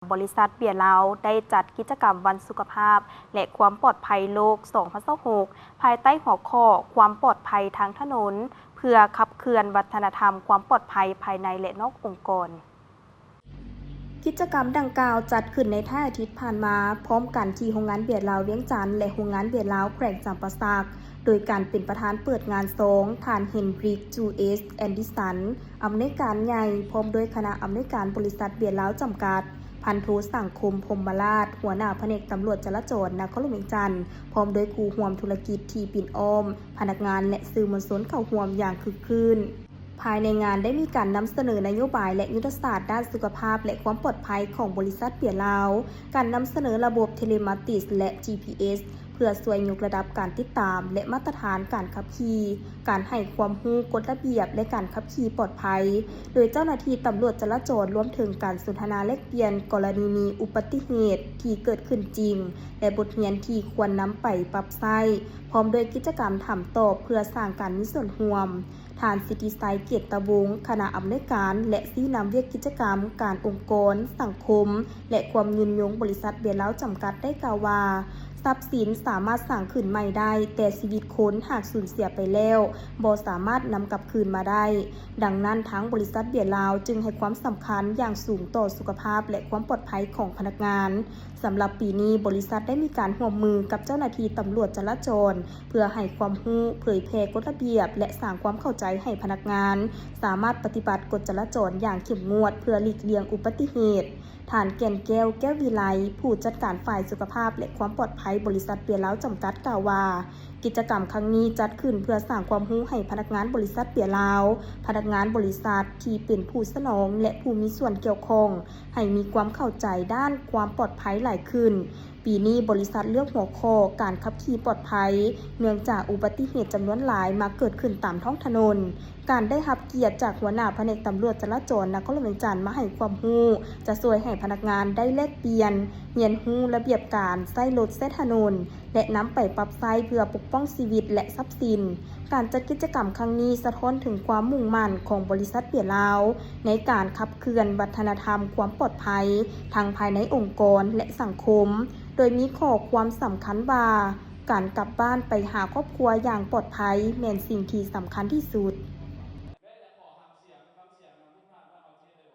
ບໍລິສັດເບຍລາວໄດ້ຈັດກິດຈະກຳວັນສຸຂະພາບ ແລະ ຄວາມປອດໄພໂລກ ສອງພັນຊາວຫົກ ພາຍໃຕ້ຫົວຂໍ້ ຄວາມປອດໄພທາງຖະໜົນ ເພື່ອຂັບເຄື່ອນວັດທະນະທຳຄວາມປອດໄພພາຍໃນ ແລະ ນອກອົງກອນ. ກິດຈະກຳດັ່ງກ່າວຈັດຂຶ້ນໃນທ້າຍອາທິດຜ່ານມາ, ພ້ອມກັນທີ່ໂຮງງານເບຍລາວວຽງຈັນ ແລະ ໂຮງງານເບຍລາວແຂວງຈຳປາສັກ, ໂດຍການເປັນປະທານເປີດງານຊອງ ທ່ານ ເຮນດຣິກ ຈູເອສ ແອນດິສັນ ອຳນວຍການໃຫຍ່ ພ້ອມດ້ວຍຄະນະອຳນວຍການບໍລິສັດເບຍລາວຈຳກັດ, ພັນໂທ ສັງຄົມ ພົມມະລາດ ຫົວໜ້າພະແນກຕຳຫຼວດຈະລາຈອນນະຄອນຫຼວງວຽງຈັນ ພ້ອມດ້ວຍຄູ່ຮ່ວມທຸລະກິດທີ່ປິ່ນອ້ອມ, ພະນັກງານ ແລະ ສື່ມວນຊົນເຂົ້າຮ່ວມຢ່າງຄຶກຄື້ນ. ພາຍໃນງານໄດ້ມີການນຳສະເໜີນະໂຍບາຍ ແລະ ຍຸດທະສາດດ້ານສຸຂະພາບ ແລະ ຄວາມປອດໄພຂອງບໍລິສັດເບຍລາວ, ການນຳສະເໜີລະບົບເທເລມາຕິກ ແລະ ຈີພີເອສ ເພື່ອຊ່ວຍຍົກລະດັບການຕິດຕາມ ແລະ ມາດຕະຖານການຂັບຂີ່, ການໃຫ້ຄວາມຮູ້ກົດລະບຽບ ແລະ ການຂັບຂີ່ປອດໄພ ໂດຍເຈົ້າໜ້າທີ່ຕຳຫຼວດຈະລາຈອນ, ລວມເຖິງການສົນທະນາແລກປ່ຽນກໍລະນີມີອຸບັດຕິເຫດທີ່ເກີດຂຶ້ນຈິງ ແລະ ບົດຮຽນທີ່ຄວນນຳໄປປັບໃຊ້, ພ້ອມດ້ວຍກິດຈະກຳຖາມຕອບເພື່ອສ້າງການມີສ່ວນຮ່ວມ. ທ່ານ ສິດທິໄຊ ເກດຕະວົງ ຄະນະອຳນວຍການ ແລະ ຊີ້ນຳວຽກກິດຈະກຳການອົງກອນ, ສັງຄົມ ແລະ ຄວາມຍືນຍົງບໍລິສັດເບຍລາວຈຳກັດ ໄດ້ກ່າວວ່າ, ຊັບສິນສາມາດສ້າງຂຶ້ນໃໝ່ໄດ້, ແຕ່ຊີວິດຄົນຫາກສູນເສຍໄປແລ້ວ, ບໍ່ສາມາດນຳກັບຄືນມາໄດ້. ດັ່ງນັ້ນ, ທາງບໍລິສັດເບຍລາວຈຶ່ງໃຫ້ຄວາມສຳຄັນຢ່າງສູງຕໍ່ສຸຂະພາບ ແລະ ຄວາມປອດໄພຂອງພະນັກງານ. ສຳລັບປີນີ້, ບໍລິສັດໄດ້ມີການຮ່ວມມືກັບເຈົ້າໜ້າທີ່ຕຳຫຼວດຈະລາຈອນ ເພື່ອໃຫ້ຄວາມຮູ້, ເຜີຍແຜ່ກົດລະບຽບ ແລະ ສ້າງຄວາມເຂົ້າໃຈໃຫ້ພະນັກງານ ສາມາດປະຕິບັດກົດຈະລາຈອນຢ່າງເຂັ້ມງວດ ເພື່ອຫຼີກລ່ຽງອຸບັດຕິເຫດ. ທ່ານ ແກ່ນແກ້ວ ແກ້ວວິໄລ ຜູ້ຈັດການຝ່າຍສຸຂະພາບ ແລະ ຄວາມປອດໄພບໍລິສັດເບຍລາວຈຳກັດ ກ່າວວ່າ, ກິດຈະກຳຄັ້ງນີ້ຈັດຂຶ້ນເພື່ອສ້າງຄວາມຮູ້ໃຫ້ພະນັກງານບໍລິສັດເບຍລາວ, ພະນັກງານບໍລິສັດທີ່ເປັນຜູ້ສະໜອງ ແລະ ຜູ້ມີສ່ວນກ່ຽວຂ້ອງ ໃຫ້ມີຄວາມເຂົ້າໃຈດ້ານຄວາມປອດໄພຫຼາຍຂຶ້ນ. ປີນີ້ບໍລິສັດເລືອກຫົວຂໍ້ການຂັບຂີ່ປອດໄພ, ເນື່ອງຈາກອຸບັດຕິເຫດຈຳນວນຫຼາຍມັກເກີດຂຶ້ນຕາມທ້ອງຖະໜົນ. ການໄດ້ຮັບກຽດຈາກຫົວໜ້າພະແນກຕຳຫຼວດຈະລາຈອນນະຄອນຫຼວງວຽງຈັນມາໃຫ້ຄວາມຮູ້ ຈະຊ່ວຍໃຫ້ພະນັກງານໄດ້ແລກປ່ຽນ, ຮຽນຮູ້ລະບຽບການໃຊ້ລົດໃຊ້ຖະໜົນ ແລະ ນຳໄປປັບໃຊ້ເພື່ອປົກປ້ອງຊີວິດ ແລະ ຊັບສິນ. ການຈັດກິດຈະກຳຄັ້ງນີ້ສະທ້ອນເຖິງຄວາມມຸ່ງໝັ້ນຂອງບໍລິສັດເບຍລາວ ໃນການຂັບເຄື່ອນວັດທະນະທຳຄວາມປອດໄພ ທັງພາຍໃນອົງກອນ ແລະ ສັງຄົມ, ໂດຍມີຂໍ້ຄວາມສຳຄັນວ່າ ການກັບບ້ານໄປຫາຄອບຄົວຢ່າງປອດໄພແມ່ນສິ່ງທີ່ສຳຄັນທີ່ສຸດ.